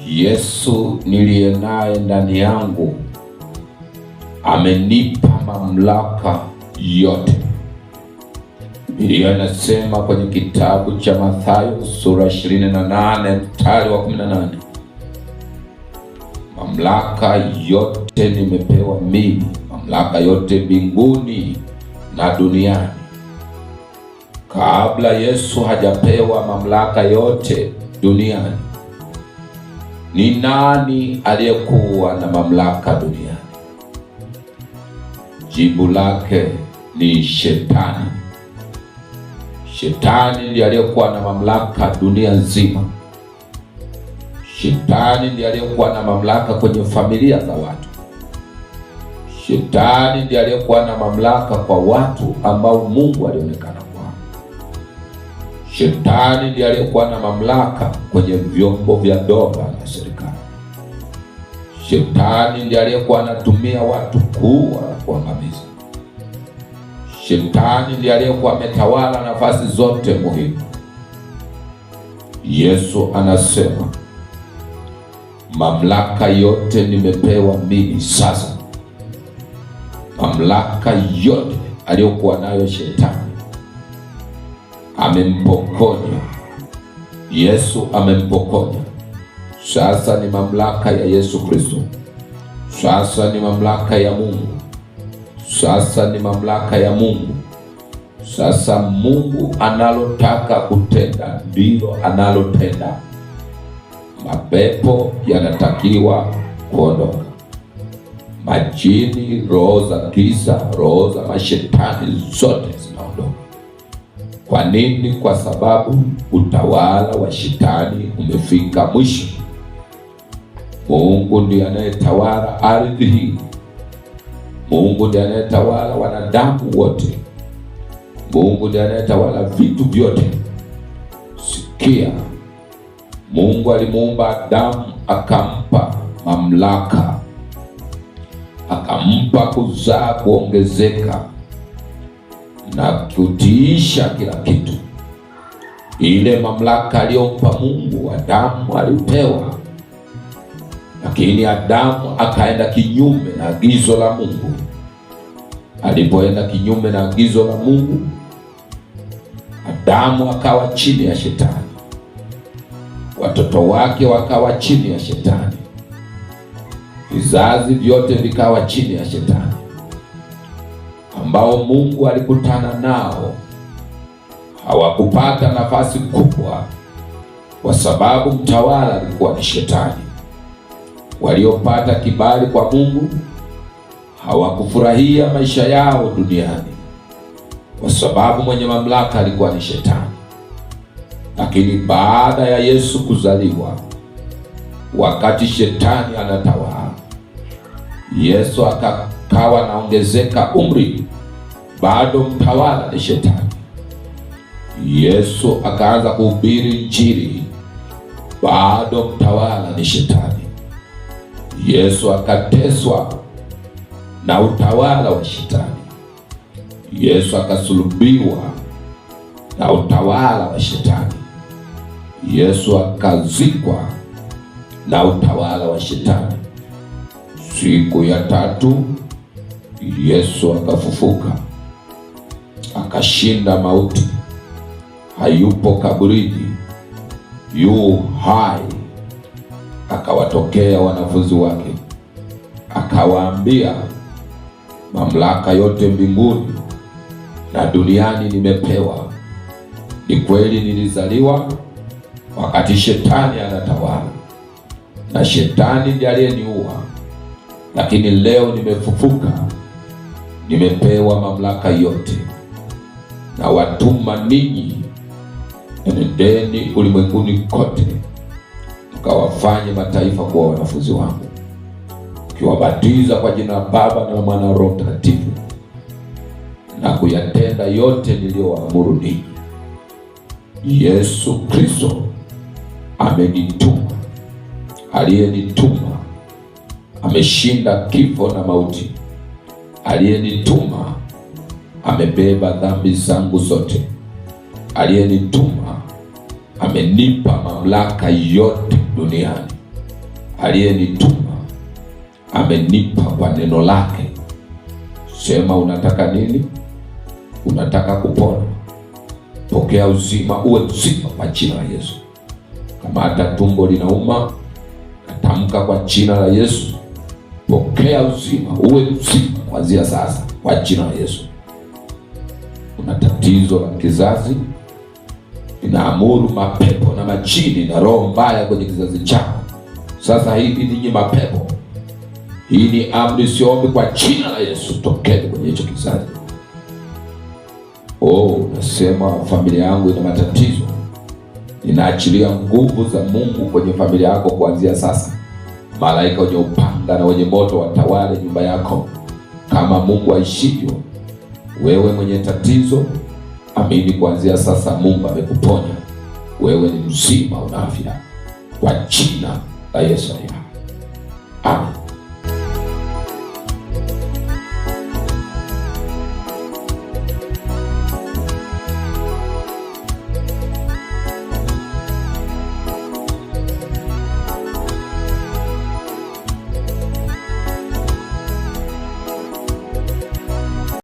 Yesu niliye naye ndani yangu amenipa mamlaka yote. Biblia inasema kwenye kitabu cha Mathayo sura 28 mstari wa 18, mamlaka yote nimepewa mimi, mamlaka yote mbinguni na duniani. Kabla Yesu hajapewa mamlaka yote duniani, ni nani aliyekuwa na mamlaka duniani? Jibu lake ni Shetani. Shetani ndiye aliyekuwa na mamlaka dunia nzima. Shetani ndiye aliyekuwa na mamlaka kwenye familia za watu. Shetani ndiye aliyekuwa na mamlaka kwa watu ambao Mungu alionekana kwao. Shetani ndiye aliyekuwa na mamlaka kwenye vyombo vya dola na serikali. Shetani ndiye aliyekuwa anatumia watu kuua na kuangamiza. Shetani ndiye aliyekuwa ametawala nafasi zote muhimu. Yesu anasema, mamlaka yote nimepewa mimi sasa. Mamlaka yote aliyokuwa nayo Shetani amempokonya Yesu, amempokonya. Sasa ni mamlaka ya Yesu Kristo, sasa ni mamlaka ya Mungu, sasa ni mamlaka ya Mungu. Sasa Mungu analotaka kutenda ndilo analotenda. Mapepo yanatakiwa kuondoka, majini, roho za giza, roho za mashetani zote zinaondoka. Kwa nini? Kwa sababu utawala wa shetani umefika mwisho. Mungu ndiye anayetawala ardhi hii. Mungu ndiye anayetawala wanadamu wote. Mungu ndiye anayetawala vitu vyote. Sikia, Mungu alimuumba Adamu akampa mamlaka, akampa kuzaa, kuongezeka na kutiisha kila kitu. Ile mamlaka aliyompa Mungu Adamu alipewa, lakini Adamu akaenda kinyume na agizo la Mungu. Alipoenda kinyume na agizo la Mungu, Adamu akawa chini ya Shetani, watoto wake wakawa chini ya Shetani, vizazi vyote vikawa chini ya Shetani, ambao Mungu alikutana nao hawakupata nafasi kubwa, kwa sababu mtawala alikuwa ni Shetani. Waliopata kibali kwa Mungu hawakufurahia maisha yao duniani, kwa sababu mwenye mamlaka alikuwa ni Shetani. Lakini baada ya Yesu kuzaliwa, wakati Shetani anatawala, Yesu akakawa naongezeka umri, bado mtawala ni Shetani. Yesu akaanza kuhubiri Injili, bado mtawala ni Shetani. Yesu akateswa na utawala wa Shetani. Yesu akasulubiwa na utawala wa Shetani. Yesu akazikwa na utawala wa Shetani. Siku ya tatu Yesu akafufuka, akashinda mauti. Hayupo kaburini, yu hai. Akawatokea wanafunzi wake, akawaambia, mamlaka yote mbinguni na duniani nimepewa. Ni kweli nilizaliwa wakati Shetani anatawala, na Shetani ndiye aliyeniua, lakini leo nimefufuka, nimepewa mamlaka yote, na watuma ninyi, enendeni ulimwenguni kote, mkawafanye mataifa kuwa wanafunzi wangu, ukiwabatiza kwa jina la Baba na la Mwana na Roho Mtakatifu, na kuyatenda yote niliyowaamuru ninyi. Yesu Kristo amenituma, aliyenituma ameshinda kifo na mauti, aliyenituma amebeba dhambi zangu zote, aliyenituma amenipa mamlaka yote duniani. Aliyenituma amenipa kwa neno lake. Sema, unataka nini? Unataka kupona? Pokea uzima, uwe mzima kwa jina la Yesu. Kama hata tumbo linauma, natamka kwa jina la Yesu, pokea uzima, uwe mzima kuanzia sasa kwa jina la Yesu. Una tatizo la kizazi, ninaamuru mapepo na majini na roho mbaya kwenye kizazi chako sasa hivi. Ninyi mapepo, hii ni amri, siombi, kwa jina la Yesu, tokeni kwenye hicho kizazi. Oh, unasema familia yangu ina matatizo. Ninaachilia nguvu za Mungu kwenye familia yako kuanzia sasa. Malaika wenye upanga na wenye moto watawale nyumba yako kama Mungu aishivyo. Wewe mwenye tatizo, amini kuanzia sasa Mungu amekuponya. Wewe ni mzima, una afya kwa jina la Yesu aliye hai.